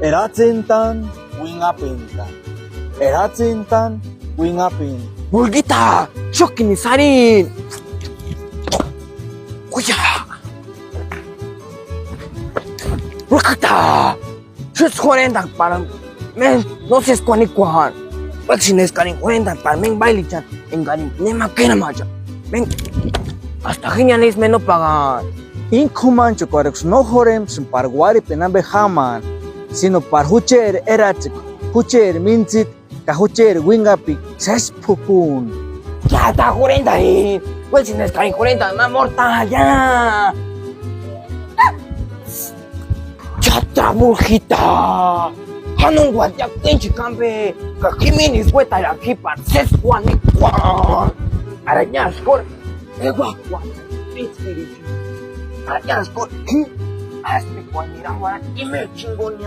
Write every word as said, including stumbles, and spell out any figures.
Eratsintani uinhapinta. Eratsintani uinhapinta. ¡Murkita! ¡Xókini sarini! ¡Kuia! ¡Murkita! ¡Xúsï jurhentani para méni no sési kuanikuani! Uéksïni eskarini jurhentani para méni báilichani enkarini nema kéramaacha. Méni, hasta jiniani isï méni no pagani. Íni k'umanchekuarhuksï no jurhentpesïnti para uarhipeni ampe jámaani, sino para jucheri eratsekua, jucheri míntsita ka jucheri uinhapikua sési p'upuni. ¡Ya ta jurhentani! ¡Uéksïni eskarini jurhentani ma mórtani ya! ¡Cháta, Murkita! Janonkuatia kuínchekua ampe ka jimini isï uétarak'i para sési kuanikuani. Arañaskori, evakuani, ítsïkirichi. Arañaskori, ji, aspekuani niramarani imechani jinguni.